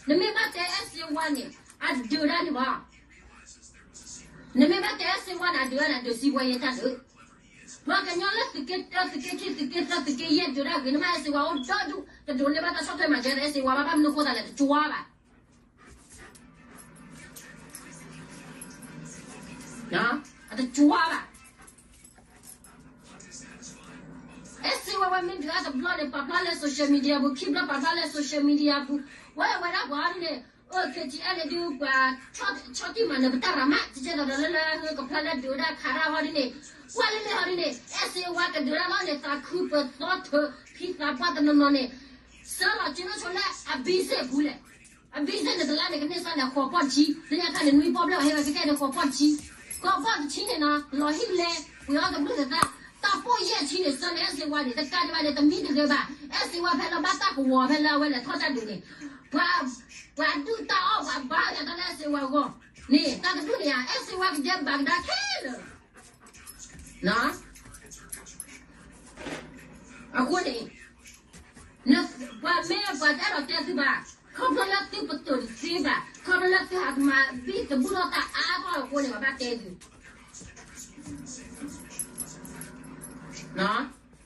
နမ့ၢ်ဘၣ်တဲအဲၣ်စ့ဝါန့ၣ် အဒုးဒၣ်န့ၣ်ဘၣ်. နမ့ၢ်ဘၣ်တဲအဲၣ်စ့ဝါန့ၣ် အဒုးဒၣ်န့ၣ် ဒုးစံးဝဲယဲတၢ်ဒုး. ပှၤကညီလၢသုးက့တၢ သုးက့ခံ သုးက့သၢ သုးက့ယဲၢ် ဒုးဒၣ်ဂ့ၤ နမ့ၢ်အဲၣ်စ့ဝါအိၣ်ဒီဒူၣ် တဒိးန့ၢ်ဘၣ်တၢ်ဆီၣ်ထွဲမၤစၢၤဒီးအဲၣ်စ့ဝါဘၣ် ဘၣ်မနုၤဃိသးလဲၣ် တကွၢ်ဘၣ် အတကွၢ်ဘၣ်. အဲၣ်စ့ဝါဝဲမ့ၢ်ဒုးအါတဘျီန့ၣ် ပာ်ဖျါလၢ social media ပူၤ ခံဘျီပာ်ဖျါလၢ social media ပူၤ ဝဲဝဲဒၣ်ပှၤဒ်န့ၣ် အိၣ် KTLA ဒုးပှၤ ဆီၣ်တံၢ်မၤနၢၤပတၢ်ရၤမး ကကဲသိးဒီးလၢလၢကဖျါလၢဒုးဝဲဒၣ်ခးတၢ်ဟီဒ်န့ၣ် ကွၢ်လၢလၢဟီဒ်န့ၣ် အဲၣ်စ့ဝါကဒုးဒၣ်လီၤန့ၣ် သးခုပသီထုး ဖံသးပှၢ်တနီၤနီၤန့ၣ် စၢလီၤက့ၤနီၢ်ဆိလၢအဘံစ့ၣ်ပူၤလဲၣ် အဘံစ့ၣ်န့ၣ်တလါန့ၣ် ကန့ၢ်စၢ်န့ၣ် ဃိးပီၢ်တဆံ လၢညါခါန့ၣ် နွံပီၢ်ဘျဲၣ် ဟဲဝဲကကဲန့ၣ် ဃိးပီၢ်တဆံ ဃိးပီၢ်တဆံန့ၣ်နီၤ လီၤဟံၣ်လဲ ပှ့ၤအီၣ်တဘျုးသသၣ် တၢ်ပိၢ်ယဲၢ်ဆံန့ၣ် စၢန့ၣ် အဲၣ်စ့ဝါန့ၣ် တကးဒံးဘၣ်န့ၣ် တမံတဂ့ၤဘၣ် အဲၣ်စ့ဝါဖဲလၢဘၣ်တၢ်ကဝီၤဖဲလၢအဝဲလဲၤထီၣ်တၢ်ဒုးန့ၣ် ပှၤ ပှၤဒုၣ်တၢ်အီၣ်ပှၤဘါယၤတၢ်လၢအဲၣ်စ့ဝါအဂီၢ် န့ၣ် တၢ်တဒူၣ်န့ၣ်ယါ အဲၣ်စ့ဝါကဒဲဘၣ်ကဒါခဲလၢာ် အဃိန့ၣ် ပှၤမ့ၢ်ပှၤတအဲၣ်ဒိးတဲသုဘၣ်, ခီဖျိလၢသုပတုာ်တသ့ဘၣ်, ခီဖျိလၢသုဟးမၤဘံၣ်တဘူၣ်ထီၣ်တၢ်အါထီၣ်အဃိန့ၣ် ပဘၣ်တဲသု, နီၢ်,